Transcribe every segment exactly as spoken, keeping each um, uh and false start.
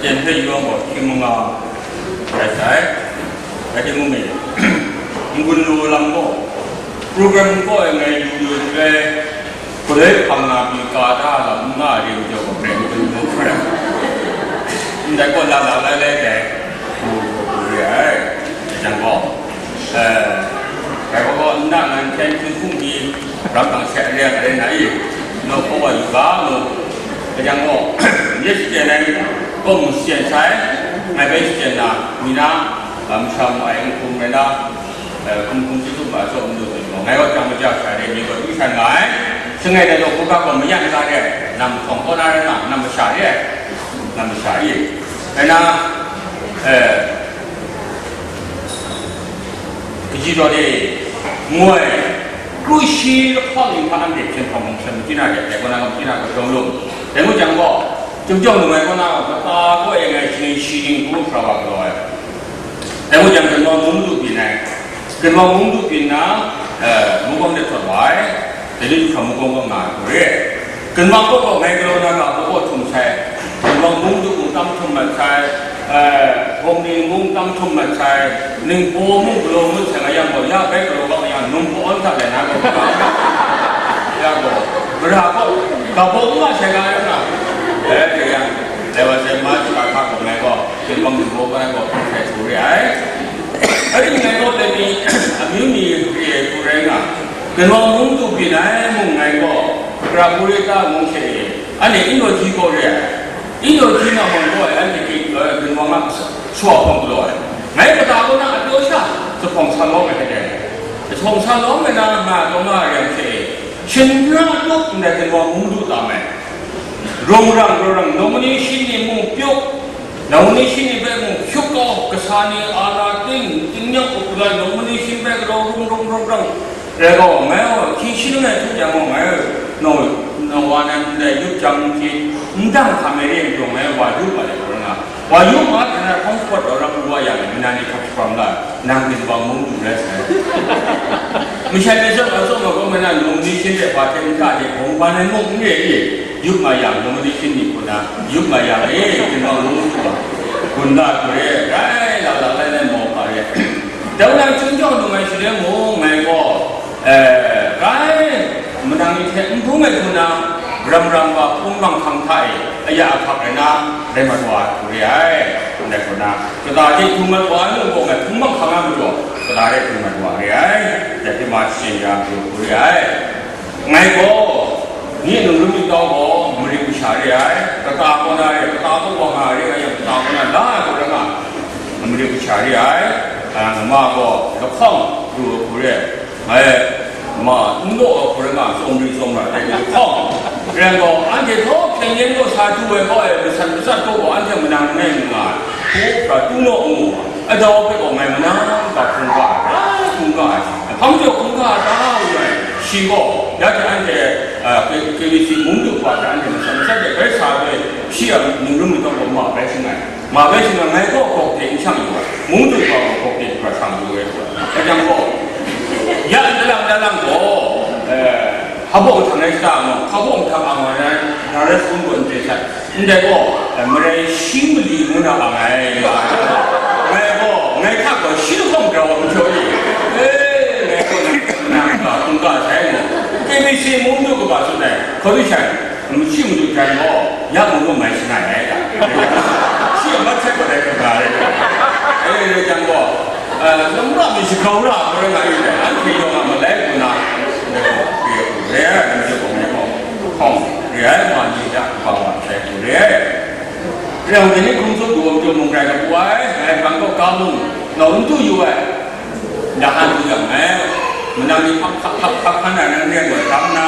Yen hpe yawng gaw hkying manga rai sai. Rai timung e, n-gun lu lam gaw, program kaw e ngai lu lu ai, galoi hpang na pyi ka da lam n nga ring jaw gaw, preng gun lu hkra. Ndai gaw la la lai lai dai, hku hku re ai. Jang gaw, eh, ngai gaw, nna nan hkyen hkying hkum ni, ram hpang sha re ai, rai na i, naw hkaw wa yu ga, mu. Kajang gaw, nye shachyen ai, gaw mu shachyen sai, ngai bai shachyen na, mi na, ah, masha mu ai, n hkum rai na, eh, hkum hkum shi htum ma, atsawm n lu zawn gaw, ngai gaw jang maja sha re, nye gaw du shan nga ai, shangai dai gaw, hkruhkam gaw mayan ga re ai, nam masawng kaw na rai na, nam masha re ai, nam masha i, rai na, eh, Kaji daw de, ngoi, kru shi lahkawng ni hpa anhte hpyen hkawm hkawm sha, machyin a hte, dai kaw na, machyin a hkawng jawng lung. Dai ngut jang gaw, chyum jawng lung ai kaw na, kata kaw e ngai shaning shi ning hkrum hkra wa galaw ai. Dai ngut jang, Ginwang mung madu byin ai. Ginwang mung madu byin na, eh, mungkawng de htawt wa ai. Dai ni du hkra mungkawng kaw nga ai hku re. Ginwang kaw kaw ngai galaw na ga kaw kaw htum sai, Ginwang mung du mung tam htum mat sai, eh, Hkawng ni mung tam htum mat sai, Ningpawng mung galaw ngut sai nga yang gaw, ya bai galaw kau yang, num kaw awn hta lai na gaw, ya gaw, mara kaw, ga baw n nga sai ga yang na, eh, dai yang, dai wa sai ma shi ga hka gaw ngai gaw, Ginwang mung gaw ngai gaw htum sai htu re ai. Rai timung ngai gaw dai ni, amyu ni re ai hku rai nga, Ginwang mung du byin ai mung ngai gaw, Kra Kurita mung hte e, anhte Indoji gaw re ai. Indoji na hpawng gaw ai, anhte Ginwang a shawa hpawng galaw ai. Ngai kata kaw na a pyaw sha, zuphpawng sa lawm ai hte dai. Zuphpawng sa lawm ai na, nga taw nga ai yang hte e, shingra tup ndai Ginwang mung du tam ai. Rawng rang, rawng rang, nomination ni mung pyuk, nomination ni hpe mung hkyuk kau, kasa ni a na ting, tingnyang up la, nomination hpe galaw rung rung rung rung. Rai gaw, ngai gaw, hkying shi langai htu jang gaw, ngai gaw, naw, naw wa nan ndai yup jang hte, n dang hkam ai re ai majaw, ngai gaw wa yup wa let rai nga. Wa yup ma, hkra hkawng hkawt daw rap wa yang, mina ni hkap shapram la, nang Ginwang mung du rai sai. Mashai masha a tsawm ai gaw, mina nomination de hpa hte nta de, bawng ban ai mung n re i, yup nga yang, nomination ni hku na, yup nga yang, e, Ginwang mung du wa, gun la hku re, rai la la lai lai maw hpa re. Dai nang chyum jawng dung ai shaloi mung, ngai gaw, eh, kai, manang ni hte n bung ai hku na, ram ram wa hpung manghkang hta e, aya ahkak rai na, rai mat wa ai hku re ai, ndai hku na, kata hte hpung mat wa ai mung gaw, ngai hpung manghkang a majaw, kata hte hpung mat wa re ai, dai hte ma shachyen ya ai hku re ai. Ngai gaw, nye ningrum ningtau gaw mare masha re ai, kata kaw na re, kata kaw wa nga re nga yang, kata kaw na la ai gaw rai nga, mare masha re ai, a, ma gaw lahkawng du ai hku re, ngai, ma n law ai hku rai nga, tsawmri tsawmra dai ni lahkawng, rai gaw, anhte htaw hpyen yen gaw sa du ai gaw e, masat matsat gaw gaw anhte manang langai nga ai, hku hkra tu naw ngu, adau hpe gaw ngai manang ga hkungga ai, hkungga ai. Hpang jaw hkungga ai ta wu ai, shi gaw, ya hte anhte, a, K-, K B C mung du hpa hte anhte masha masha hte bai sa ai, shi a ningrum ningtau gaw ma bai shangai. Ma bai shangai, ngai gaw gawk de n shang yu ai, mung du hpa gaw gawk de hkra shang yu ai. Dai jang gaw, ya n dalang dalang gaw, e, hpa baw htang rai shada nga, hpa baw htang ang ai, na rai sung gaw n chye shat. Ndai gaw, e, marai shi mali ngu na ang ai, nga ai. Ngai gaw, ngai hta gaw shi lahkawng grau ai majaw e, e, ngai gaw nang, nang ga hkungga sai ngu. K B C mung du kaba tsun ai, hkaw du shan, shi madu jan gaw, ya mung gaw mai shangai ai ga. Shi a mat hte gaw dai hkungga ai. E, dai jang gaw, e, lam ra mi shagrau ra, hkoi nga yu dai, anhte yawng a malai hku na, ndai gaw, re ai, nang jaw gaw ngai gaw, hkawng, re ai ma ni hta, kaba wa sai hku re ai. Rau dai ni hkrum tsun du ai majaw mung rai kabu ai, ngai hpang kaw ga mung, nau n du yu ai. Ya han du yang ngai, manang ni hkap hkap hkap hkap hkan ai nang ren gaw tam na,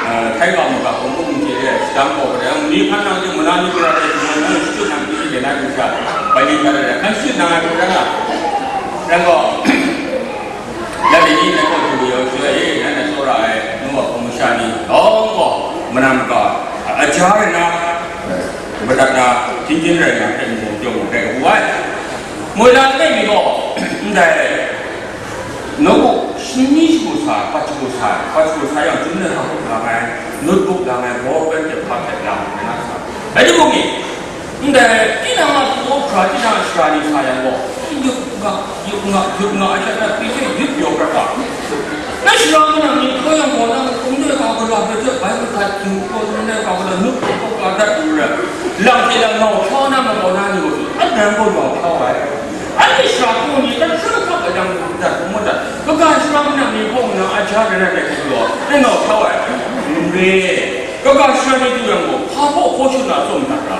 eh, htai ga mu ga hkawng hkawng n chye de, shadang gaw kadai, mi hkan nang jung, manang ni gara de, nang shachyen nang pyi de na du sha, bai ni hkra de, hkan shachyen nang ai hku rai nga. Rai gaw, Ya dai ni ngai kaw du yau shaloi e, ngai na tsawra ai, nu wa hpung masha ni lawng gaw, manam ga, aja rai na, madat na, hpyin hpyin rai na, hpe nbawm kyawm rai kabu ai. Moi la langai mi gaw, ndai, notebook, shi ni shagu sa, pat shagu sa, pat shagu sa yang, chyum na sa hkuk lang ai, notebook lang ai, ball pen hte hpa hte lang ai na sa. Rai timung ni, Ndai, tinang a hpu hkra, tinang a shara ni sa yang gaw, yup nga, yup nga, yup nga ai sha na, pyi hte yup yaw prat ga. Na shara manang ni hkaw yang gaw, nang hkum de ga gaw, la hpe hte bai mahkat hkyu hkaw, hkum de ga gaw, la nup hkaw ga dat lu ra, lang hte lang ngau hkau na, makau na ni gaw, a dan gaw yawng hkau ai. Anhte shara hku ni, dan shara hkap ai yang, dat hkum dat, kaga shara manang ni hkaw nna, a ja rai rai hte gaw, e ngau hkau ai. N re. Kaga shara ni du yang gaw, hpa hpaw hkaw shut na tsawm dat ra.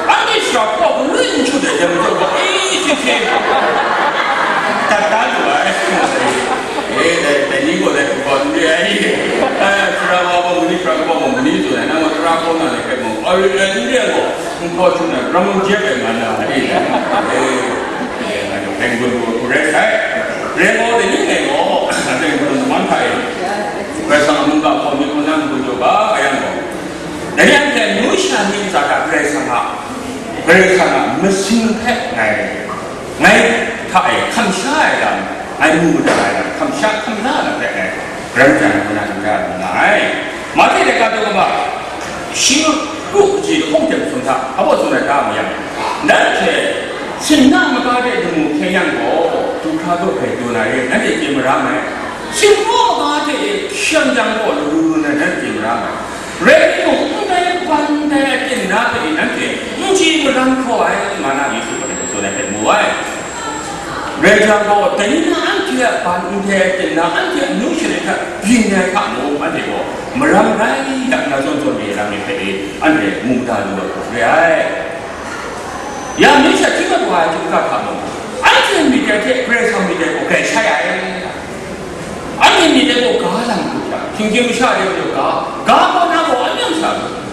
Anhte shara hpaw galoi n shut ai jang majaw gaw, e, hkye hkye, dat da lu ai. E, dai, dai ni gaw dai hpaw n re ai. E, shara wa gaw mani, shara hpaw gaw mani tsun ai, nang gaw tara hkaw na le hkrai mung, e, n re ai gaw, n hkaw shut na, ram n jep ai nga na, e, e, e, nga gaw, penguin gaw hku rai sai. Rai gaw, dai ni ngai gaw, penguin man hta e, Karai Kasang a mungga hkaw mi hkaw na n gun jaw ga, a yang gaw, Dai ni anhte amyu sha ni ntsa hta Karai Kasang a, Karai Kasang a masing hpe ngai, ngai hta e hkam sha ai lam, ngai mu mada ai lam, hkam sha hkam la ai lam hpe ngai, Karai Kasang hpe na hkam sha ai lam nga ai. Mahte laika daw kaba, shi ru kaji lahkawng hte masum hta, hpa baw tsun ai ta mu yang, nanhte sinna maga de damu hkyen yang gaw, du hkra gaw grai daw na re, nanhte chye maram ai. Singkaw maga hte e hkyam jang gaw, laru lu na nanhte chye maram ai. Rai timung, ndai ban ndai a ten na hpe nanhte n chye maram hkraw ai, nga na Yesu gaw tsun ai hpe mu ai. Rai jang gaw, dai ni na anhte a ban ndai a ten na, anhte a amyu shanhte hta byin ai hta mung, anhte gaw maram rai yang na zawn zawn re ai lam ni hpe e, anhte mu da lu ai hku re ai. Ya, amyu sha hti mat wa ai hkingga hta mung, anhte myit dai hte Karai Kasang myit dai gaw grai shai ai. Anhte myit dai gaw ga lam hku sha, hkying hkying masha de gaw ga, ga kaw na gaw an yang sha,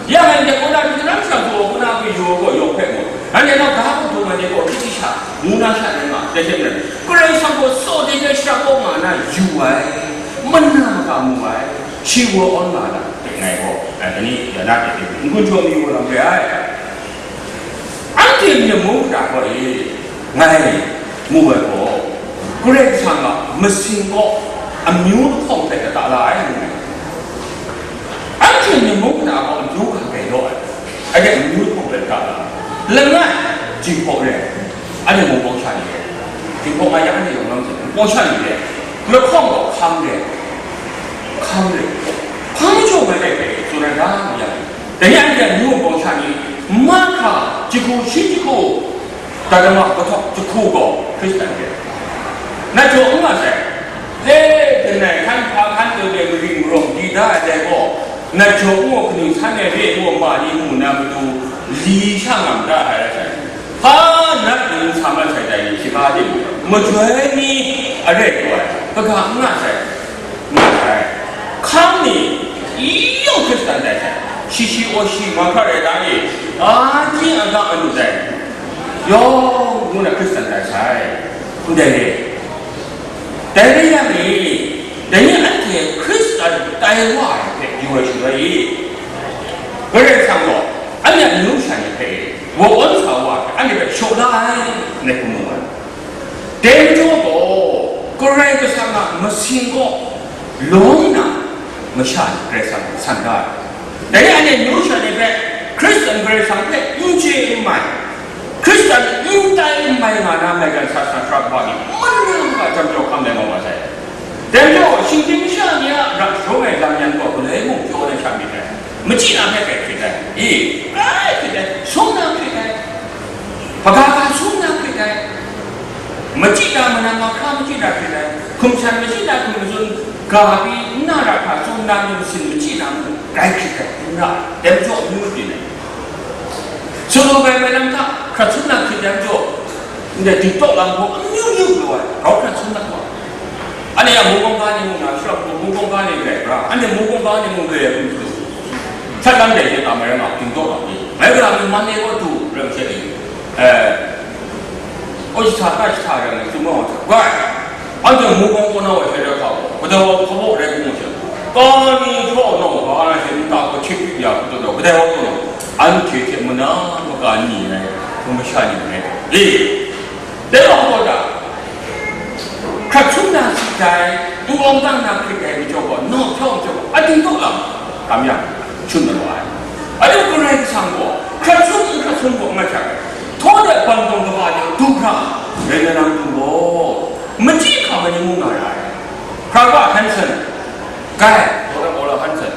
ya ngai myit dai kaw na hpyi daram sha gaw, kaw na hpyi yu gaw yawng hpe gaw, nanhte nau ga kaw daw ai dai gaw hpyi hpyi sha, ngu na sha rai nga, dai hte maren, Karai Kasang gaw tsaw de de shara kaw nga na yu ai, mana maka mu ai, shi wa awn nga na, dai ngai gaw, ai, ani ya na de de, n gun jaw mi wa lam re ai. Anhte myit mung kata gaw e, ngai mu ai gaw, Karai Kasang a masing gaw amyu lahkawng hpe kata la ai, ngu ai. Anhte myit mung kata gaw amyu ga grai law ai, anhte amyu lahkawng hpe kata la ai. Langai, Jinghpaw re ai, anhte mung bawng sha ni re ai. Jinghpaw nga yang anhte yawng lam hte, mung bawng sha ni re ai. Lahkawng gaw hkam re ai, hkam re ai. Hpa majaw ngai dai hpe tsun ai ta, ngu yang, Dai ni anhte a mung bawng sha ni, mahkra jahku shi jahku, dadama kahtawk jahku gaw Hkristan re ai. Nat jaw n nga sai. E, langai hkan, hpa hkan, taw de maring marawng di da ai dai gaw, nat jaw n gaw, kaning san ai re ai gaw, ma ni mu na matu li sha ngam da ai rai sai. Hpa nat ni n sa mat sai dai ni, shi hpa de, majoi ni arai taw ai, kaga n nga sai. Nga sai. Hkang ni, yawng Hkristan tai sai. Shi shi aw shi, mahkra rai da ni, a hkying a ga anu tai. Yawng ngu na Hkristan tai sai. Ndai re. Dai rai yang ni, dai ni anhte Hkristan tai wa ai hpe yu ai shaloi, Karai Kasang gaw, anhte a myu sha ni hpe, wa awn sa wa hpe, anhte hpe shaw la ai, ngai hkum mu ai. Dai majaw gaw, Karai Kasang a masing gaw lawm nna, masha ni Karai Kasang san da ai. Dai ni anhte myu sha ni hpe, Hkristan Karai Kasang hpe n chye n mai, Hkristan n tai n mai nga na maigan sa sa hkra wa ni, man na mung a jam jau hkam lai nga wa sai. Dai majaw, shinggyim masha ni a ra sharawng ai lam yan gaw, galoi mung pyaw na sha myit dai. Machyi na hpe grai hkrit ai. I, grai hkrit ai. Sum na hkrit ai. Hpaga ga sum na hkrit ai. Machyi na manang mahkra machyi na hkrit ai. Hkum shan machyi na hkum matsun ga pyi n na ra hkra tsun na myit masin machyi na mung grai hkrit ai. N ra ai. Dai majaw amyu byin ai. Sulu bai mai lam hta hkrat sum na hkrit ai majaw, ndai dingtawk lam hpaw amyu myu lu ai. Grau hkrat sum na hpaw. Anhte a mung kawng ga ni mung na, shara hku mung kawng ga ni rai pra, anhte mung kawng ga ni mung rai ai hkum hte, htat lam dai hte tam ai rai nga, dingtawk lam ni, ngai galam ni man e kaw du rai masha ni, eh, aw jahta, ta jahta rai nga, tsun ma wa hta, bai, anhte mung kawng kaw na wa hte rai hpa gaw, kadai wa hpa baw rai hkum wa hte, ka ni hpraw nawng hpa na hte nta hpaw hkyip hkyip ya hku taw taw, kadai wa kaw na, anhte hte mana maka ni rai, hkum masha ni rai, e, Dai wa gaw da, hkrat sum na sit dai, n-gawng dang na hkrit dai majaw gaw, naw hpyaw majaw gaw, a dingtawk lam, kam yang, shun na wa ai. Anhte Karai Kasang gaw, hkrat sum n hkrat Hkun gaw n mat hkra ai. Htaw de bandung kaba ni du hkra, rai na nang du gaw, machyi hkam ai ni ngu nga ra ai. Hkra kaba Hanson, Guy, Paula, Paula Hanson,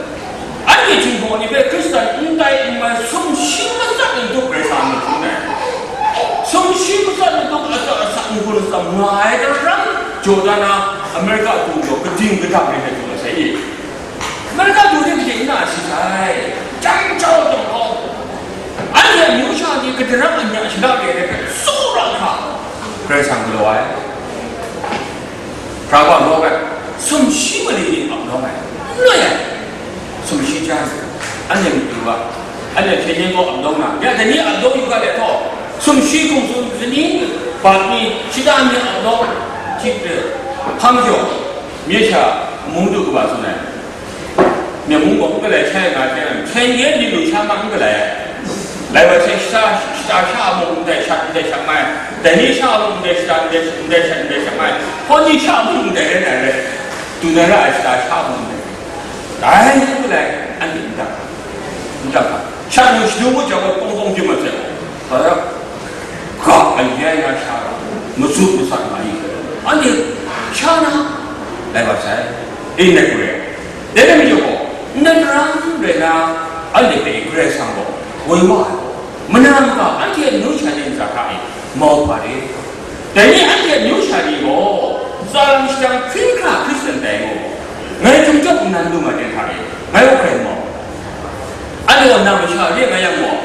anhte Jinghpaw ni hpe Hkristan n tai n mai sumshi matsat n tup Karai Kasang myit hkrum ai. Sumshi matsat n tup atsat asak n-gun atsam nga ai daram, jaw dan na Amerika du gaw kading kadang rai na du masai i. Amerika du hte kaji n na shi sai, chyam jau taw hkau, anhte amyu sha ni kadaram anya shada de ai hpe tsawra hkra, Karai Kasang galaw ai. Hkra kaba lawng ai, sumshi mali ni ap lawng ai, n loi ai, sumshi jan, anhte matu wa, anhte hpyen yen gaw ap lawng na, ya dai ni ap lawng yu ga de htaw, sumshi hkum tsun sani, bat ni, shada ni ap lawng, hti de, hpang jaw, mye sha, mung du kaba tsun ai. Myen mung gaw n galai shai nga hte, hpyen yen ni lu sha ma n galai ai. Lai wa hte shata, shata sha mung ndai shat, ndai shat mai, dai ni sha mung ndai shata, ndai, ndai shat, ndai shat mai, hkawn ni sha mung ndai rai na rai, du na ra ai shata sha mung ndai. Dai n galai, anhte n dang, n dang ga. Sha mung shadu ngut jang gaw, kawng kawng jim mat sai gaw, ga ai ya ya sha ra, matsut matsat nga i, anhte sha na, lai wa sai, e nat gaw rai. Dai rai majaw gaw, nat ram rai na, anhte hpe Karai Kasang gaw woi wa ai gaw, mana maka anhte amyu sha ni ntsa hta e mau hpa re. Dai ni anhte amyu sha ni gaw, tsalang shadang hpring hkra Hkristan tai gaw, ngai chyum chyawm nnan lu nga ten hta e, ngai gaw hkrai mau. Anhte gaw na masha re nga yang gaw,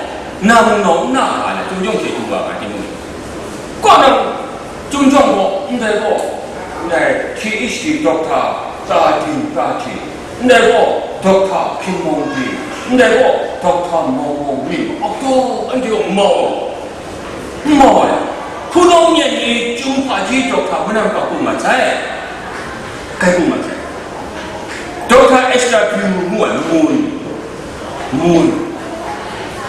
na mung nau n na nga ai, chyum chyawm hte du wa nga timung, kaw nang, Chyum chyawm gaw, ndai gaw, ndai T H D Doctor Tadin Taji, ndai gaw Doctor Hpyin Mawng Byin, ndai gaw Doctor Mawng Mawng Mying, akdaw anhte gaw mau, n mau ai. Hpunawng myen ni Chyum Hpaji Doctor Manam Ka Kung mat sai, Kai Kung mat sai. Doctor Esther Pyu ngu ai, Mun, Mun.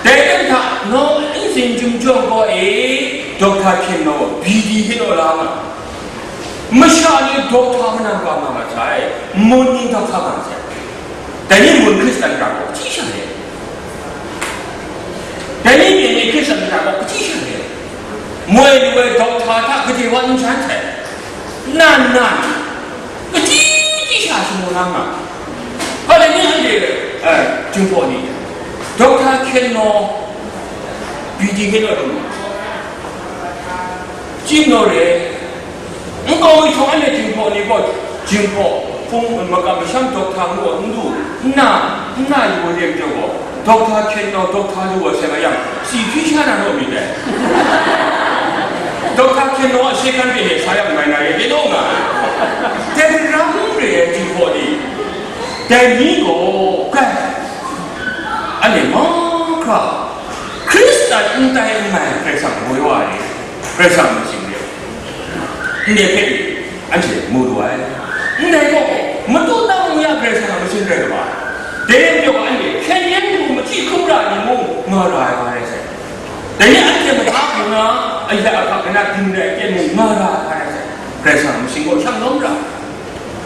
Dai lam hta, nawng n tsin Chyum chyawm gaw e, Doctor Hpyen Naw, B D Hpyen Naw la nga. Masha ni Doctor Manam Ka nga mat sai, Mun ni Doctor nga sai. Dai ni Mun Hkristan ga gaw, kaji sha re? Dai ni myen ni Hkristan ga gaw, kaji sha re? Moi lu ai Doctor hta gade wa n jan sai. Nan nan, kaji ji sha shamu na nga. Hpa de ni anhte, eh, Jinghpaw ni, Doctor Hkyen Naw, B D Hkyen Naw lu ma, Chyum Naw re, nkau mi htaw anhte Jinghpaw ni gaw, Jinghpaw, hpung, makam masham Doctor ngu ai n du, n na, n na yu ai re majaw gaw, Doctor Hkyen Naw, Doctor lu ai sai nga yang, si hpyi sha na naw myit dai. Doctor Hkyen Naw a shinggan pyi hte sa yang mai na re, re naw nga ai. Dai ram re ai Jinghpaw ni, dai ni gaw, kai, anhte mahkra, Hkristan n tai n mai Karai Kasang woi wa ai, Karai Kasang myit sing re, ndai hpe anhte mu lu ai. Ndai gaw, matu na mung ya Karai Kasang a masum rai kaba ai. Dai majaw anhte hpyen yen mung, machyi hkrum ra ai ni mung, nga ra ai wa rai sai. Dai ni anhte mahta hpung na, aya ahkang na, ding rai ten mung, nga ra ai wa rai sai. Karai Kasang a masum gaw shang lawm ra ai.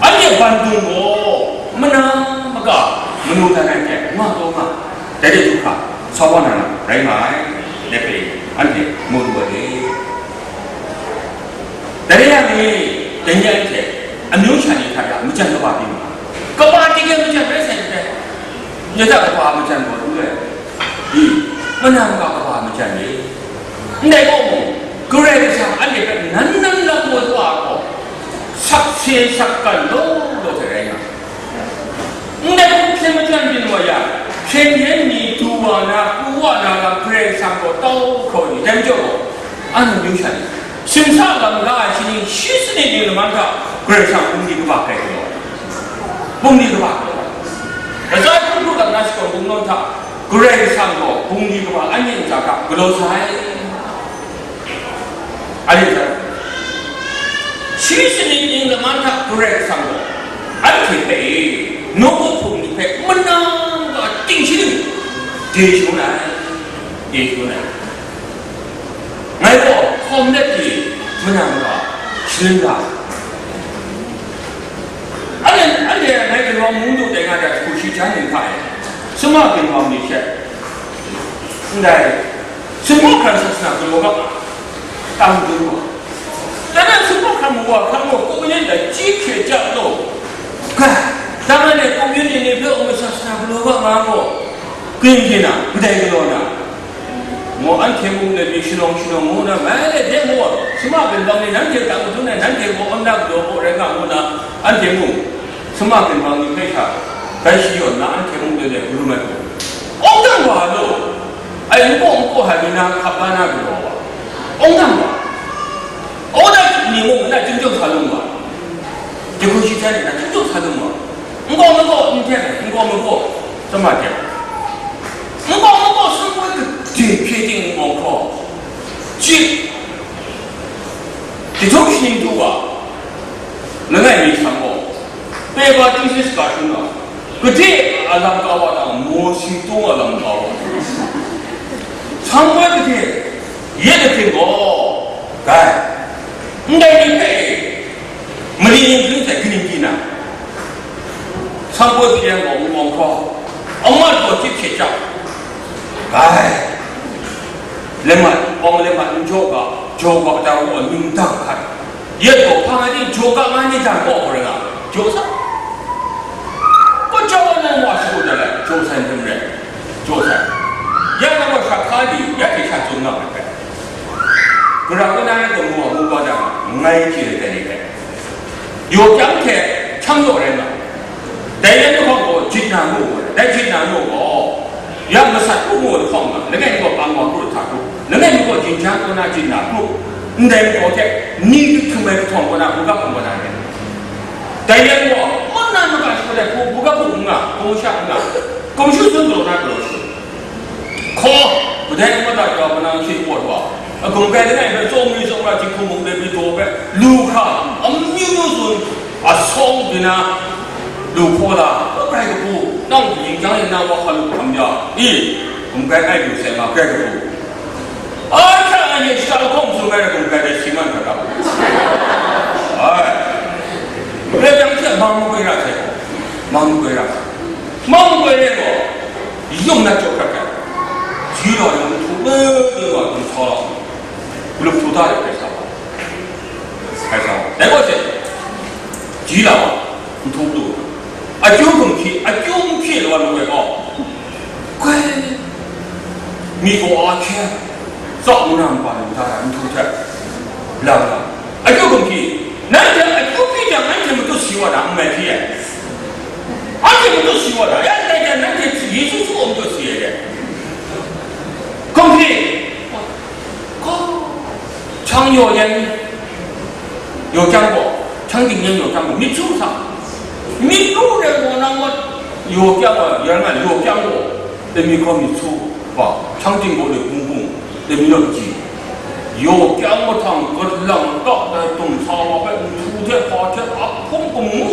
Anhte bandum gaw, mana maka, manu dan ai hte, nga taw nga, dai de du hkra, sa wa na na, rai nga ai, dai hpe, anhte mu lu ai. Dai rai yang e, dai ni anhte, amyu sha ni hta ya, majan kaba byin nga ai. Kaba ting e majan rai sai n dai. Nye hta kaba majan gaw n rai. I, mana maka kaba majan e. Ndai kaw mung, Karai Kasang anhte hpe nan nan lam woi wa ai gaw, sakse sakgan law law hte rai nga. Ndai hpung hpyen majan byin wa yang, hpyen yen ni du wa na, pru wa na lam Karai Kasang gaw tau hkraw ni, dai majaw gaw, anhte myu sha ni, simsa lam la ai shi ni, shi sanit ni laman hta Karai Kasang bungli kaba grai galaw ai. Bungli kaba galaw ai. Kaja hpung hpung lam na shakawn bunglawn hta Karai Kasang gaw bungli kaba anhte ntsa hta galaw sa ai. Anhte hta, shi sanit ning laman hta Karai Kasang gaw anhte hpe e, nawku hpung ni hpe manang ga ting shaning de shangun ai, de shangun ai. Ngai gaw hkawm let pyi manang ga sharin ga. Anhte, anhte ngai ginwang mung du dai nga dat hku shi jan ning hta e, suma ginwang ni hte, ndai, Sumpu hkran sasana galaw ga ma, tang dun wa. Dai na sumpu hkran mu wa hkran gaw, kungyen da chyi hkye chyap law. Ga, dang na le kungyen ni ni hpe awng sasana galaw ga ma gaw, kaning hte na, kadai galaw na? Mu anhte mung let mi shanawng shanawng ngu na, mai let de mu, suma ginbang ni nanhte hta madun ai, nanhte gaw awng na galaw gaw rai nga ngu na, anhte mung, suma ginbang ni hpe sha, bai shi yawn na anhte mung de de hkrum ai hku. Awng dang wa law, ai nko nko hai ni na hkap la na galaw wa, awng dang wa. Awng dang ni mung na chyum chyum sa lung wa, jahku shi hten ni na chyum chyum sa lung wa. Nko nko n hte, nko nko, sama hte. Nko nko sumpu gade hpye ting nko hkraw. Chyi, jahtum shaning du wa, langai mi shang gaw, Peba thesis ka shun na, gade a lam ka wa na, Mawsi tung a lam ka wa. Shang gaw gade, ye de hpring gaw, gai, ndai ni hpe, mali ning hpring hte kaning di na? Shang gaw hpring gaw, n gawng hkraw, amat gaw chyip hkye chyap, gai, lemat, bawng lemat n jaw ga, jaw ga da gaw, ning dang hkat. Yet gaw hpa nga di jaw ga nga ni dan gaw hkawra nga, jaw sa. Gaw jau ai nang wa shagu dat ai, jaw sai hpring rai, jaw sai. Ya nang wa sha hka di, ya hte sha tsun nga ai hpe. Gara kaw na rai gaw, mu wa mu ga da nga, ngai chye ai dai ni hpe. Yaw kyang hte hkyang yaw rai nga. Dai yan lahkawng gaw jit na nu gaw, dai jit na nu gaw, ya masat kru mu ai lahkawng nga, langai mi gaw pang wa kru hta kru, langai mi gaw jingjang kaw na jit na kru, ndai majaw hte, ni htum ai kahtawng kaw na, bugap hkum kaw na re. Dai yan gaw, mun na maga shagu ai hku, bugap hkum n nga, hkum sha n nga, hkum shu sun galaw na galaw shu. Hkaw, kadai mada ga manang hkye pawt wa, a gumkai langai hpe tsawmri tsawmra, jinghku mung de, myi daw hpe lu hkra, amyu myu tsun, a sawng byin na, lu hkaw la, hkaw grai kabu, nang kaning chyang e na wa hka lu hkam ya, i, gumkai ai lu sai ma, grai kabu. Ai hta na nye shata lahkawng tsun ai gumkai dai si man hkra kabu. Ai, grai yang hte mang magoi ra sai gaw, mang magoi ra sai. Mang magoi re gaw, yung na jaw hkrat hkrat. Ji la yang htu le le wa htu sa la. Grup htu ta de hkrai sa wa. Hkrai sa wa. Dai gaw se, ji la wa, htu lu. Akyu gumhkye, akyu n hpye la wa lu ai gaw. Goi, mi gaw a hkye, tsawk nna npa lu ta ra, nhtu hte, lang nga. Akyu gumhkye, nanhte akyu hpyi jang, nanhte matut si wa na, n mai hpyi ai. Anhte matut si wa na, ya ndai jang, nanhte Yesu hku matut si ai de. Gumhkye, gaw, hkyang yaw yan, yaw kyang gaw, hkyang dingyan yaw kyang gaw, myit su sa. Myit ru rai gaw, nang mat yaw kyang gaw, ya nga yaw kyang gaw, dai mi hkawm myit su, ba, hkyang ting gaw de bung bung, dai mi yaw ji. Yaw kyang mahtang, galang da dai tum sa wa hpe, nhtu hte hpa hte, a hpung gamu,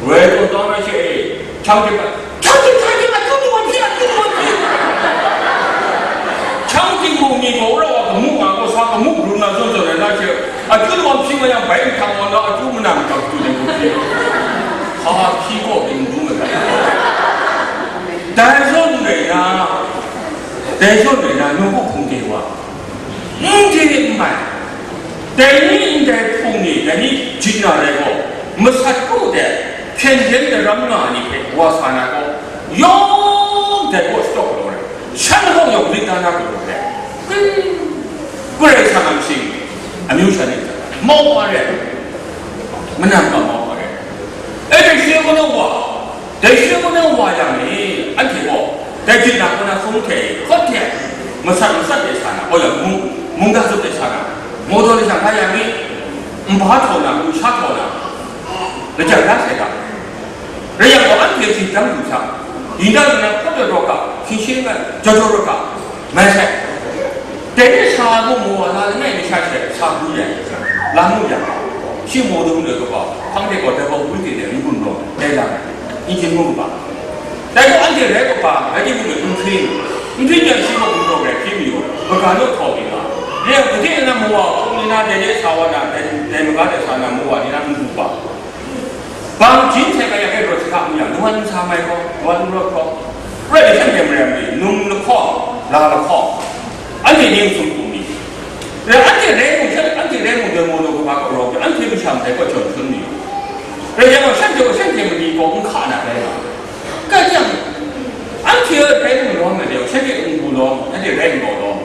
Rai tawn tawn ai she, hkyang ting hpe, hkyang ting, hkyang ting, akyu lu wa hpyi, akyu lu wa hpyi. Hkyang ting gaw mi gaw rau a gamu nga gaw sa gamu ru na zawn zawn ai na she, akyu lu wa hpyi nga yang bai nhtang wa na akyu manam kau tu de gaw hpyi. Ha hpyi gaw ting dum ai. Dai zawn rai na, dai zawn rai na, nu gu hpung de wa. N di n mai, dai ni ndai hpung ni, dai ni jin na rai gaw, masat kru de, hpyen hpyen daram nga ai ni hpe wa sa na gaw, yawng dai gaw shadaw galaw ai, shan hkawng yawng lit na na galaw ai, Karai Kasang a mying, amyu sha ni, mau wa re, manam ga mau wa re, e, dai shi gaw na wa, Dai shi gaw na wa yang ni, anhte gaw, dai jin na kaw na sung hte, hkawt hte, masat masat de sa na, gaw yang mung, mungga zup de sa na, mawdaw de sa hpa yang ni, nba htaw na, lusha htaw na, lajang da sai ga. Rai yang gaw, anhte htingdang lu sa, yin da lu na, hkawt de raw ga, hkying shing ai, jaw jaw raw ga, Mai sai. Dai ni sa gaw maw la langai mi sha she sa hku ya, la mu ya. Shi maw dung le kaba, hpang de gaw dai gaw wi de de n gun raw, dai la, n jin mu kaba. Dai gaw anhte rai kaba, rai di mu de n hpring. N hpring yang shi gaw gun raw rai hpring mi yaw, kaga naw htaw mi nga. Re yang gade na mawa hpung ni na dai de sa wa na, dai, dai maga de sa na mawa ni na n gun ba. Bang jin hte kaya hpe rawt jahka n yang, nuwan n sa mai gaw, nuwan n rawt gaw, rai shanhte maren mi, num lahkawng, Ga lahkawng, anhte ning sum hkum ni? Rai anhte rai mung sha, anhte rai mung dai mawdaw kaba kaw rawk, anhte masha ndai kaw jawn hkrum ni? Rai yang gaw, shanhte gaw shanhte mani gaw n hka na rai nga. Kai jang, anhte rai mung lawm ai de, shanhte n-gu lawm, anhte rai n-gaw lawm.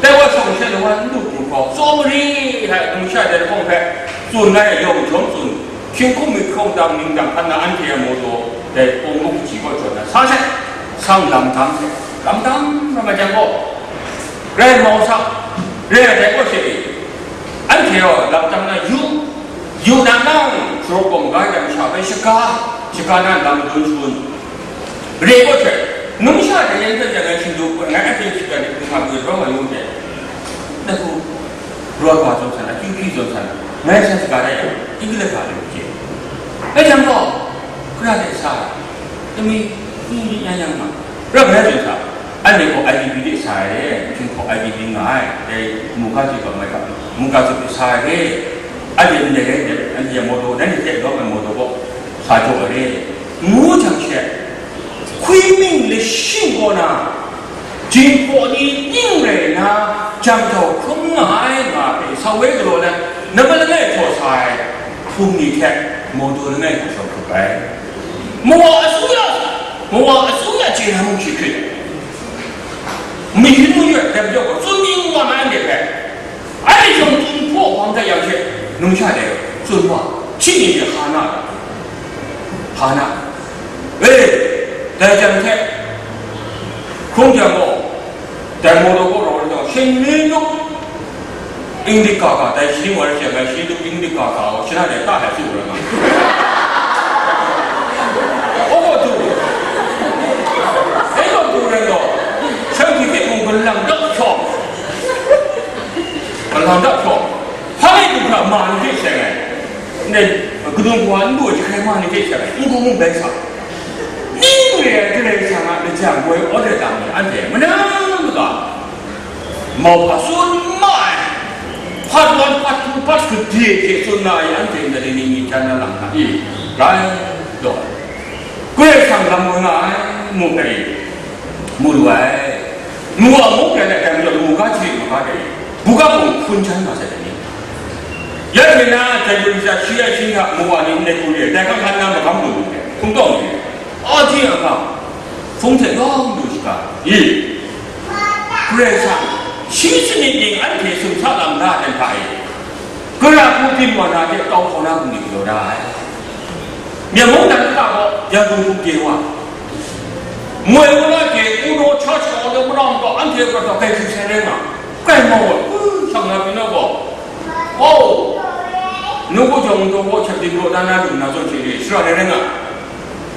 Dai wa shawng sha lawan n lu pru hkawk, tsawmari hta numsha dai lahkawng hpe tsun ai yawng jawm tsun, hkying hkum myit hkawng dang ning dang hkan na anhte a mawdaw dai pawng muk kaji kaw jawn na sa sai, sang lam dang sai, lam dang ram ai jang gaw, rai mau sa, rai ai dai kaw she e, anhte gaw lam dang na yu, yu na nang, sharawk kawng ga yang sha bai shaga, shaga na lam dun shangun, Re kaw hte, numsha hte yan hpyen yan ai hkying du, ngai a hte hkying dan hkap yu rawng ai yawng hte, na hku, rawt wa zawn san, akyu hpyi zawn san, ngai sa shaga da yang, English ga lu hte. Ngai jang gaw, hkra hte sa, kami, hpyi yan yang ma, rawt ngai zawn sa, anhte gaw I D P de sa ai re, hkying hkaw I D P nga ai, dai mungga hte gaw ngai ga, mungga hte sa ai re, anhte ndai rai, anhte mawdaw, nanhte hte lawm ai mawdaw gaw, sa jaw ai re. Ngu jang she, hkwi ming lashing kaw na, jinghpaw ni ning rai nna, jang jau hkrum nga ai nga hpe sa woi galaw let, nambat langai htaw sa ai hpung ni hte mawdaw langai hta shawng hkrup ai. Mawa asuya, mawa asuya chye na mung shi hkrit, mayin mayu ai dai majaw gaw, tsun myit n wa ai anhte hpe. Anhte shawng tsun hpaw hpang hta yang she, numsha de tsun wa, hpyi ni de hka na, hka na. E, dai jan hte, hkrum jang gaw, dai mawdaw kaw rawt ai gaw, shing ni nup, Inglik ga ga, dai shaning wa rai she, ngai shing ni nup Inglik ga ga gaw, shana de ta hai tsun wa rai nga. O gaw du, e gaw du rai gaw, shanhte hte mung galang dap hkawng, galang dap hkawng, hpa e du hkra ma ni hte seng ai, ndai kadung kawa n lu ai jahkrai ma ni hte seng ai, n-gu mung bai sa, ning re ai Karai Kasang a lajang woi order dang ni anhte manang maga, mau hpa tsun ma ai, hpat wan, hpat hku, hpat gade hte tsun na ai, anhte ndai ni myit jan na lam hta e, rai taw, Karai Kasang lam woi nga ai, mu ai, mu lu ai, mu wa mu rai ai, dai majaw, mu ga hte mu ga dai, buga mung hpun jan nga sai dai ni, ya hte na, dai majaw, shi ai shi hta mu wa ni ndai hku re ai, dai hkang hkan na magam lu lu ai, hkungtawng ni, a hti a hkang, hpung hte yawng lu shaga, i, Karai Kasang, shi sanit ning anhte sumsa lam da ai hta e, gara hku byin wa na hte kau hkaw na hku ni galaw da ai. Myen mungdan kata gaw, Yangon hku de wa, moi wa na hte, Uno church gaw, Uno mara gaw, anhte a prat gaw, kai hkrit sai rai nga, kai mau ai, u, shang na pyi na gaw, o, nawku jawng, nawku hkyep din raw dan na lu nna zawn hte re, shara rai rai nga,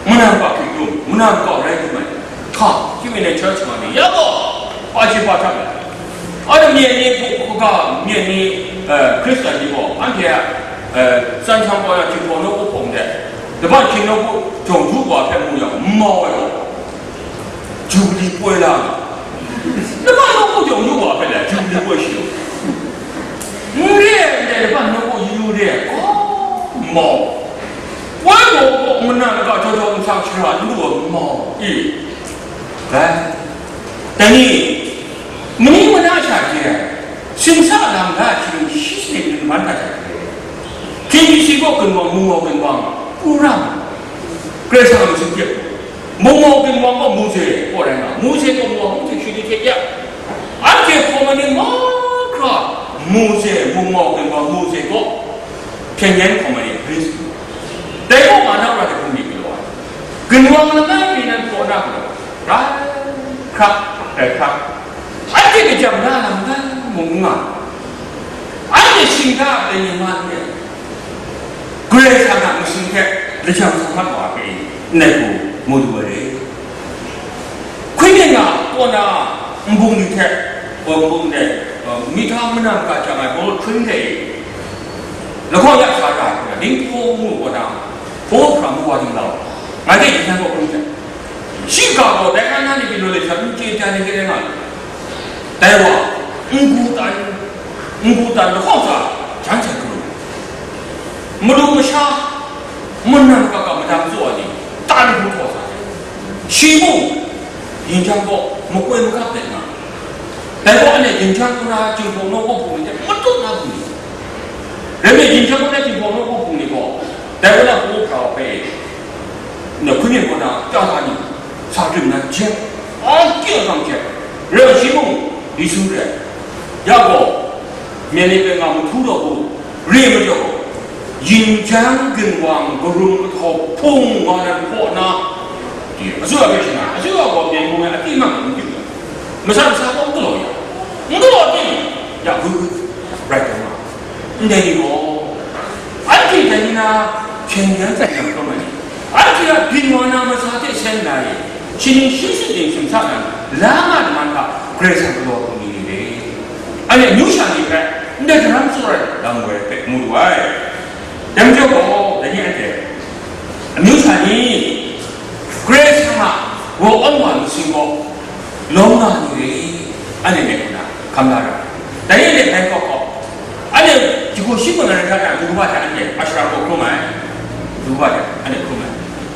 Muna kau hkrit dum, muna kau rai dum ai. Hka, hkying mi church ma ni, ya gaw, pa shi pa hta ai. Anhte myen ni hku, hku ga, myen ni, eh, Hkristan ni gaw, anhte a, eh, san hkyang gaw ya, Jinghpaw nawku hpawng de, laban hkying nawku jawng yu wa hpe mu yang, n mau ai gaw, Jubili poi la nga. Laban nawku jawng yu wa hpe le, Jubili poi shi. N re ai ndai laban nawku yu re ai, gaw, n mau. Woi gaw, gaw, muna kaw jaw jaw nsang shara n lu ai n mau i? Bai. Dai ni, mani mana sha hte ai, sumsa lam da hkying shi sanit man hta hte hkring, K B C gaw ginwang, mungmau ginwang, pru ra ma, Karai Kasang a masum hte, mungmau ginwang gaw Mose kaw rai nga, Mose gaw mungmau hpung hte shut ni hte ya, anhte hkawm ai ni mahkra, Mose, mungmau ginwang Mose gaw, Hpyen yen hkawm ai ni Hkristu, dai gaw nga na ra ai hpung myit galaw ai, ginwang langai mi nan hpaw na galaw, rai hkrak, rai hkrak, anhte kajam na lam nan mung n nga, anhte shingga a leng ning man re, Karai Kasang a masum hte lajang sa mat wa ai hpe, ndai hku mu du ai re. Hkui myit nga kaw na nbung ni hte, nbung de, mihta muna maga jang ai bawt hkring hte e, lahkawng ya sa ra ai hku na, dinghpaw ngu kaw na, hpaw hkra mu wa dinglau, ngai hte jahten kaw hkrum hte, shiga gaw dai hkan na ni pyi law le sha n chye ai ni hkye rai nga ai. Dai wa, n-gu tan, n-gu tan lahkawng sa, jan sai hkrum, madu masha, muna maga madan tsaw ai ni, tan hku htaw sa ai. Shi mung, yin jang gaw, makoi makap let nga, Dai gaw anhte dinghkyang hkuna Jinghpaw nawku hpung ni hte matut na hpung ni, rai nme, dinghkyang hkuna Jinghpaw nawku hpung ni gaw, dai gaw na hpung hkra wa hpe, na hkun myit kaw na chya sa ni, sa tsun na jep, a kyang kang jep, rai shi mung, Yesu rai, ya gaw, myen ni hpe nga mahtu taw u, re ai majaw, yin jang ginwang karum kahtau hpung wa na hpaw na, asu a hpe shana, asu a gaw myen hpung ai a timang n yu ai. Masa masa gaw n galaw ya, n galaw tim, ya hkui hkui, rai taw nga, ndai ni gaw, anhte dai ni na hpyen yan tsang yang kau ai ni, anhte a byin wa na masa hte sen na e, shi ning shi sit ning shingsa na, la nga daman hta Karai Kasang galaw hpung ni ni re. Anhte amyu sha ni hpe ndai daram tsawra ai lam woi hpe mu lu ai. Dai majaw gaw, dai ni anhte amyu sha ni Karai Kasang a raw awn wa masing gaw lawm nga ni re, anhte myit hkuna hkam la ra. Dai ni anhte bai kawk kawk, anhte jahku shi mung na rai hkra na, du kaba hte anhte ashram gaw hkrum ai, du kaba hte anhte hkrum ai.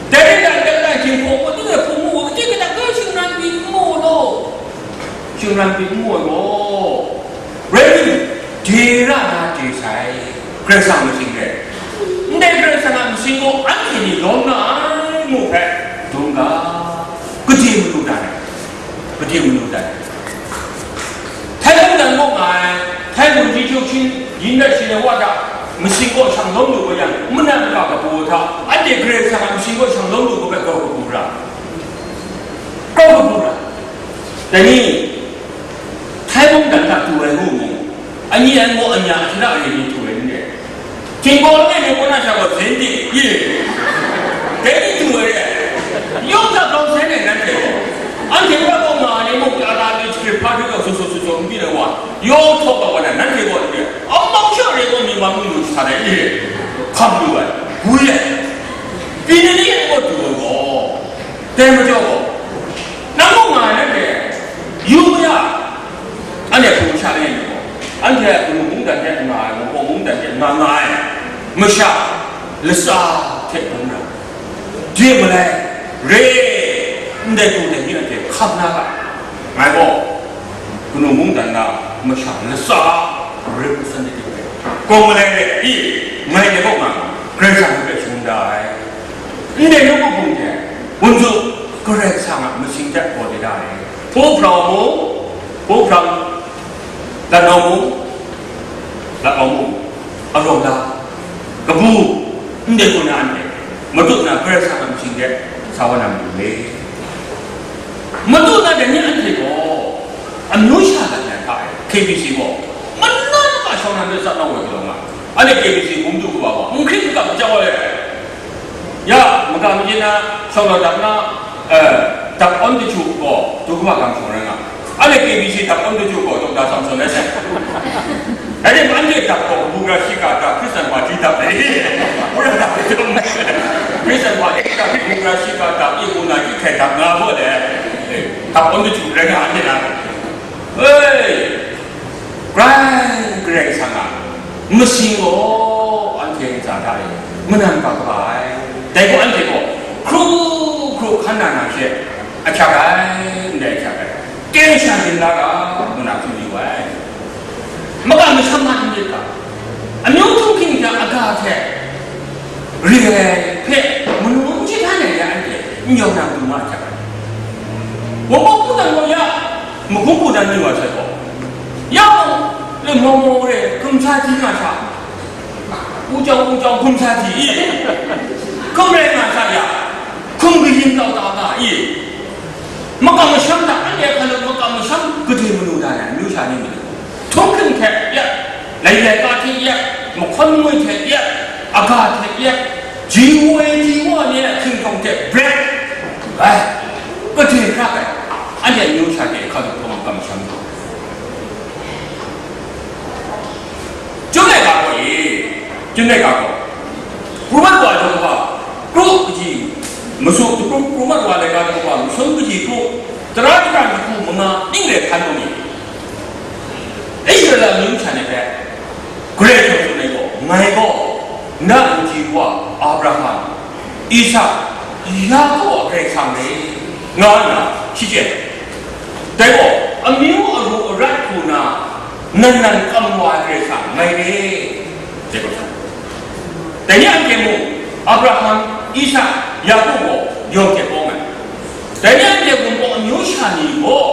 Dai rai nna, dai rai Jinghpaw gaw, tinang hpung mu gaw, kaji kadak hkra shingran pyi n mu law, shingran pyi n mu ai gaw, rai tim, de ra na de sai, Karai Kasang masing rai. Ndai Karai Kasang a masing gaw anhte ni lawm nga ai mu hpe dum ga, gade manu dan ai, gade manu dan ai. Htai mung dan gaw nga ai, htai mung ji htuk shin, yin dat shin ai wa hta masing gaw shang lawm lu ga yang, mungdan maka kabu hta, anhte Karai Kasang a masing gaw shang lawm lu ga hpe grau kabu ra, grau kabu ra. Dai ni, Htai mungdan hta du ai ngu mung, ani an gaw anya hte na re ni du ai n re. Htinggaw langai mi kaw na sha gaw zen di, i, dai ni du ai re. Yawng hta grau sai nai nanhte gaw, anhte wa gaw nga ai ni muk, ta ta ni hkrit hpa hkrit gaw, su su su su n byin ai wa, yawng htaw kau wa na nanhte gaw n re. Amau sha re gaw mi ma mu lu sa dai, i, hkam lu ai, gwi ai. Pyi ni ni ai gaw du ai gaw, dai majaw gaw, nang mung nga ai nanhte, yu ya, anhte hpung sha langai mi gaw, anhte a kanu mungdan hte nga ai, mungkan mungdan hte nga nga ai masha latsa hte dum ra, de malai, re, ndai hpung hte ni anhte hkam na ga ai. Ngai gaw, kanu mungdan na masha latsa representative hpe, kawng malai re i, ngai dai kaw nga, Karai Kasang hpe shung da ai. Ndai nawku hpung hte, wunzu, Karai Kasang a masing hte gaw de da ai. Hpu hprang mung, hpu hprang, lat nau mung, lat nau mung, araw la, kabu, ndai hku na anhte, matut na Karai Kasang a masing hte sa wa na matu le. Matut na dai ni anhte gaw, amyu sha lat na hta e, K B C gaw, manan ma shawng na myit tsap na woi galaw nga, anhte K B C hpung du kaba gaw, n hkrit n kap jau ai. Ya, maga mayin na, shawng na dap na, eh, dap awn daju gaw, du kaba gam shawng rai nga. Anhte K B C dap awn daju gaw, Doctor Samson rai sai. Dai ni anhte dap gaw, Kabu Gara Shika dap, Christian Party dap rai. Christian Party dap, Kabu Gara Shika dap, i, u na, i, hkai dap nga gaw le. Dap awn daju rai nga anhte na. Hei! Grai, Karai Kasang a masing gaw anhte ntsa hta e manan ga kaba ai. Dai gaw anhte gaw hkru hkru hkan na na she ahkyak ai, ndai ahkyak ai, teng sha yin la ga, ngu na tsun yu ai. Makam masham a n myit ga, amyu htung hking hta aga hte re ai hpe manu n jahtan ai ya anhte n yawng na du ma ahkyak ai. Wunpawng mungdan gaw ya, magum mungdan ni wa sai gaw, ya mung, le mau mau re, hkum sa di nga sha, u jau u jau hkum sa di i, hkum rai nga sha ya, hkum kayin kau ta nga i, makam masham hta, anhte hkalau makam masham gade manu da ai, amyu sha ni matu, htung hking hte ya, lailai ka hte ya, mahkawn ngwi hte ya, aga hte ya, ji woi ji wa ni a hkingrong hte bret, ai, gade hkra ai, anhte amyu sha hte hkalau hkawm makam masham ni. Chyum ai ga gaw e, chyum ai ga gaw, pru mat wa ai hkrum hpa, kru kaji, masu hkrum pru mat wa ai ga hkrum hpa, masum kaji kru, tara shara jahku manga ning re hkan lu mi, Israela amyu masha ni hpe, Karai Kasang tsun ai gaw, ngai gaw, na nji wa Abraham, Isak, Yaku a Karai Kasang re, nga nna shachyen ai. Dai gaw, amyu aru arat hku na, nan nan kam wa ai Karai Kasang mai re. Dai gaw, dai ni anhte mung, Abraham, Isak, Yaku gaw yawng hte pawng ai. Dai ni anhte mung gaw amyu sha ni gaw,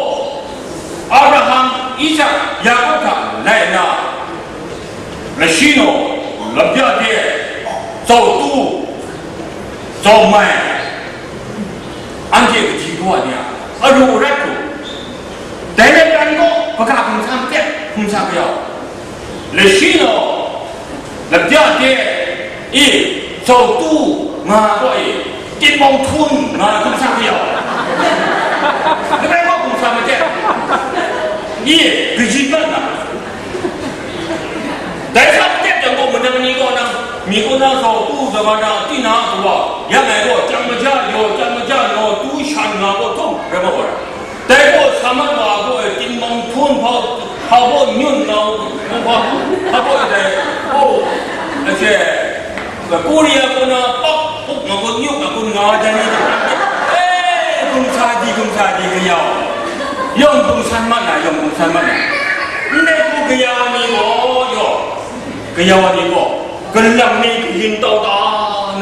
Abraham, Isak, Yaku hta lai nna, lashi naw, lapya de, zau tu, zau mai, anhte kaji kawa ni a aru arat hku, dai rai tan gaw, hpaga hkum sa madat, hkum sa kayau, lashi naw, lapya de, i, zau tu, nga gaw e, tinmawng htum nga hkum sa kayau, langai gaw hkum sa madat, i, kaji mat na. Dai hta madat jang gaw, manang ni gaw nang, mi kaw na zau tu, zau na, tina kawa, yang ai gaw, chyam maja yaw, chyam maja naw, tu shan nga gaw htum rai ma gaw ra. Dai gaw sa mat wa gaw, tinmawng htum hpa, hpa gaw nyun nga, hpa, hpa gaw dai, oh, aje, Korea kaw na pak, puk nga gaw nyuk nga gaw nga dai ni, eh, hkum sa di, hkum sa di, kayau. Yawng hkum san mat na, yawng hkum san mat na. Ndai hku kayau ni gaw, yawng, kayau ni gaw, galang ni kayin tau ta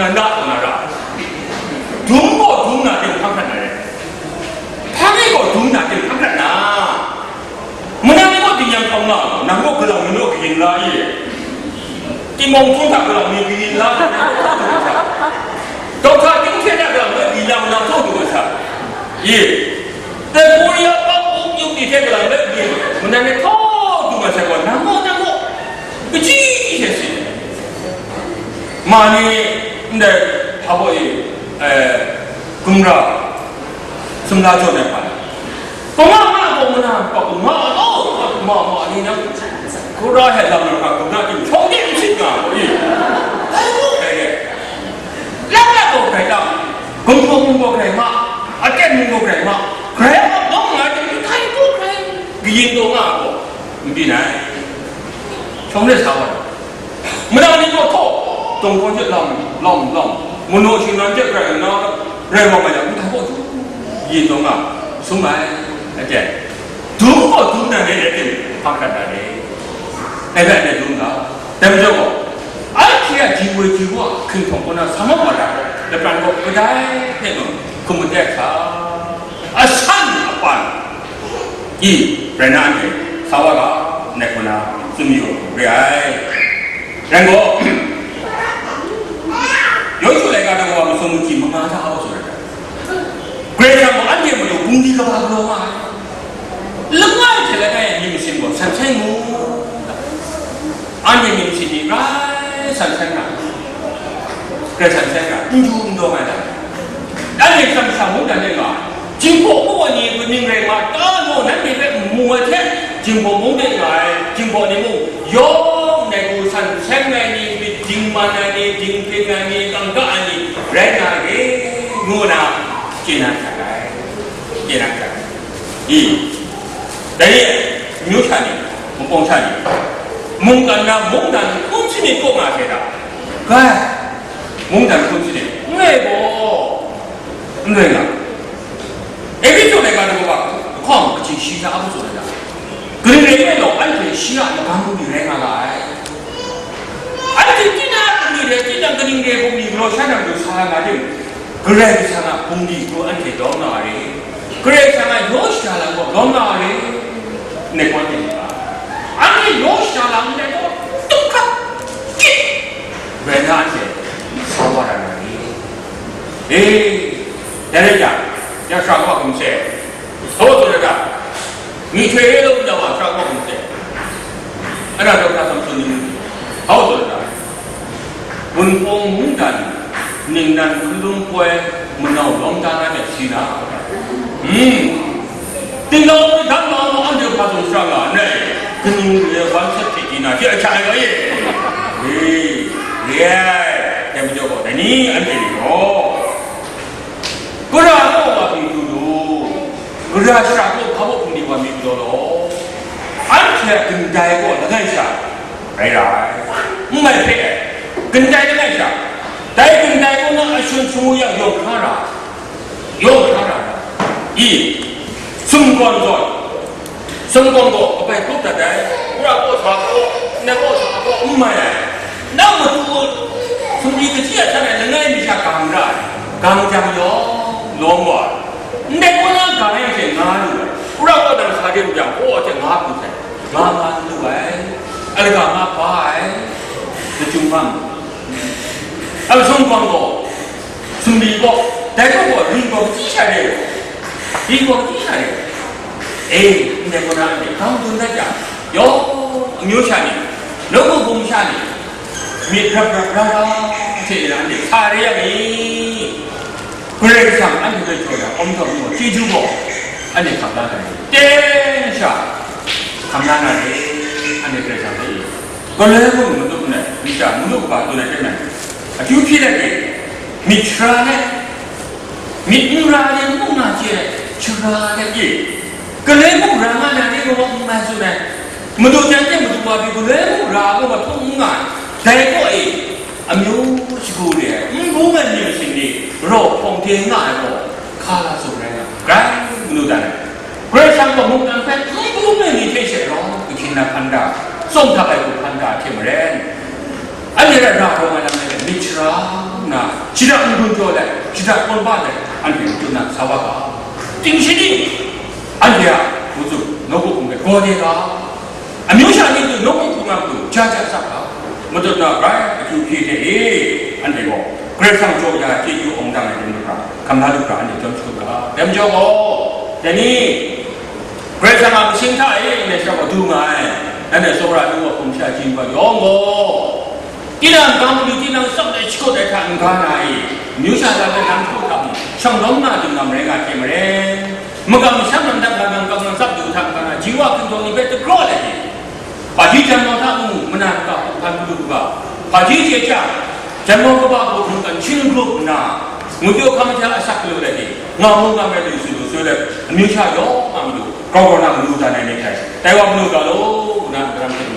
na, na, na ra. Dum gaw dum na ting hpang hkrat na re. Hpang e gaw dum na ting hpang hkrat na. Manang gaw tingnyang hkam nga, nang gaw galang ni naw kayin la i? Tinmawng htum hta galang ni kayin la, dauhta ting hte hta galang ni kayin la, manang thaw du ai sa i? Dai Korea pang bung yung ni hte galang ni kayin, manang ni thaw du ai sa gaw, nang gaw, nang gaw, kaji hte si. Ma ni ndai hpa baw e, eh, gumra, sumla jaw ai hpa ni. Pama nga gaw mana, pa kuma a gaw, pa kuma ma ni nang, kura he lam na hkra, kuna ting, shawng de n sit nga gaw i. Dai gaw hkrai re. Lam na gaw hkrai lam, gumhpraw mung gaw hkrai ma, aten mung gaw hkrai ma, hkrai a gaw nga ting, dai gaw hkrai, kayin gaw nga gaw, n byin ai. Shawng de sa wa ai. Manang ni gaw htaw, dawng hkawn hte lam, lam, lam, manaw shingnan hte rai nna, rai wa nga yang, nhtang gaw yin taw nga, sum ai, aten. Dum gaw dum na re, aten, hpang hkrat na re. Dai bai, dai dum ga. Dai majaw gaw, anhte a ji woi ji wa hkinhtawng kaw na sa mat wa ra, lapran gaw kadai hpe mung hkum madat hkra, asan apan, i, rai na anhte sa wa ga, ndai hku na tsun mayu re ai. Rai gaw, Yawshu laika daw wa masum machyi manga hta hkau tsun ai. Karai Kasang gaw anhte matu bungli kaba galaw nga ai. Langai hte langai a myit masin gaw san sai mu. Anhte myit masin ni rai san sai nga, rai san sai nga, n ju n daw nga ai lam. Anhte hkam shang mungdan de nga ai. Jinghpaw mung ai ni kaning rai nga ta law, nanhte hpe mu ai hte, Jinghpaw mung de nga ai, Jinghpaw ni mung, yawng ndai hku san seng ai ni, myit dingman ai ni, dinghpring ai ni, kangka ai ni, rai nga re, ngu na, chye na hkrat ai, chye na hkrat ai. I, dai ni, amyu sha ni, mupawng sha ni, mungkan na mungdan hkun sanit kaw nga hte hta, gai, mungdan hkun sanit, n rai gaw, n rai nga. Epesu laika daw wa, lahkawng kaji shi hta a hpung tsun ai ta? Kaning rai nme law, anhte shi a lagam ni rai nga ga ai. Anhte tinang bungli hte tinang kaning re bungli galaw sha na matu sa nga tim, Karai Kasang a bungli gaw anhte lawm nga re. Karai Kasang a yaw shada lam gaw lawm nga re. Ndai gaw anhte nga, anhte yaw shada lam ndai gaw, tup hkap, kyit rai na anhte sa wa ra na re. E, dai rai yang, ya shara kaw hkum se, hkaw tsun ai ta? Myihtoi re law, ya wa shara kaw hkum se, ana daw hta sam tsun ni mu, hkaw tsun ai ta? Wunpawng mungdan ningnan hkalum poi manau lawm da na de shi na? Hmm. Tinglau dan ma mu anhte hpa tsun shara nga ai? Kaning re ai wan sat hte di na, shi a hkya ai ga ye? E, re ai, dai majaw gaw, dai ni anhte ni gaw, Gara kaw wa hpyi du du, gara shara kaw hpa baw hpung de wa myit galaw law, anhte a gindai gaw langai sha rai ra ai, n mai hpe ai, gindai langai sha, dai gindai kaw na a shun shangu yang yawng hkra ra, yawng hkra ra ai. I, su Sumgawn gaw, sumgawn gaw kabai hkrup dat ai, wora kaw sa kaw, nna kaw sa kaw, n mai ai. Nang matu sumri kaji a htan ai langai mi sha gang ra ai, gang jang yawng lawm wa ai. Ndai kaw na gang ai hte nga lu ai, wora kaw nang sa de lu jang, kaw hte nga pru sai, nga nga lu ai, alaga nga ba ai, lachyum hpang. A sumgawn gaw, sumri gaw, dai gaw gaw, ring gaw, kaji sha re? Ring gaw, kaji sha re? E, ndai kaw na anhte, gang dun dat jang, yawng amyu sha ni, nawku bum sha ni, myit rap rap ra ra hte anhte sa re yang e, Karai Kasang anhte hpe jaw ya, hkawm jaw mu, chyeju gaw, anhte hkap la na re, ten sha hkam la na re, anhte Karai Kasang hpe e. Galoi mung madu nna, myit sha madu kaba du na hte nan, akyu hpyi let e, myit shara let, myit n ra ai mung na chye let, shara let e. Galoi mung ra nga na ni gaw n mai tsun ai. Madu jan hte madu wa pyi galoi mung ra ai gaw htung n nga ai. Dai gaw e, amyu shagu re ai, n bung ai myit shing ni raw hpawng de nga ai gaw, hka la tsun rai nga, grai manu dan ai. Karai Kasang gaw mungdan hpe n bung ai ni hte she rau, ahkying na hpan da, tsawm htak ai hku hpan da hte maren, anhte ra ra rawng ai lam e myit shara nna, shada n-gun jaw let, shada kawn ba let, anhte matu na sa wa ga. Ting shani, anhte a, matu, nawku hpung hpe gaw de ga. Amyu sha ni matu nawku hpung a matu ja ja sa ga. Matu na rai, akyu hpyi hte e, anhte gaw Karai Kasang jaw ya chyeju awng dang ai ni matu hkra, hkam la lu hkra, anhte jawm shagu ga. Dai majaw gaw, dai ni, Karai Kasang a masing hta e, ndai sha gaw du nga ai, nanhte tsawra du wa hpung sha chyin wa yawng gaw, tinang ga mali, tinang tsap ai, shakut ai hta n-ga na e, amyu sha hta hpe nang hkru hta mung, shang dawng na dinglam rai nga hte maren, magam masham lam dat na nang kap nang tsap du hta n-ga na, ji wa hkinjawng ni hpe dagraw let e, hpaji janmau hta mung, mana kaga hpang hkan hkru ga, hpaji chye chyang, janmau kaba hku hkungkan hkying grup nna, ngwipyaw hkam hte asak galaw let e, nga mu nga mai lu su lu soi let, amyu sha yawng a matu, grau grau na manu dan ai myit hte, dai wa manu ga law, ngu na, n-,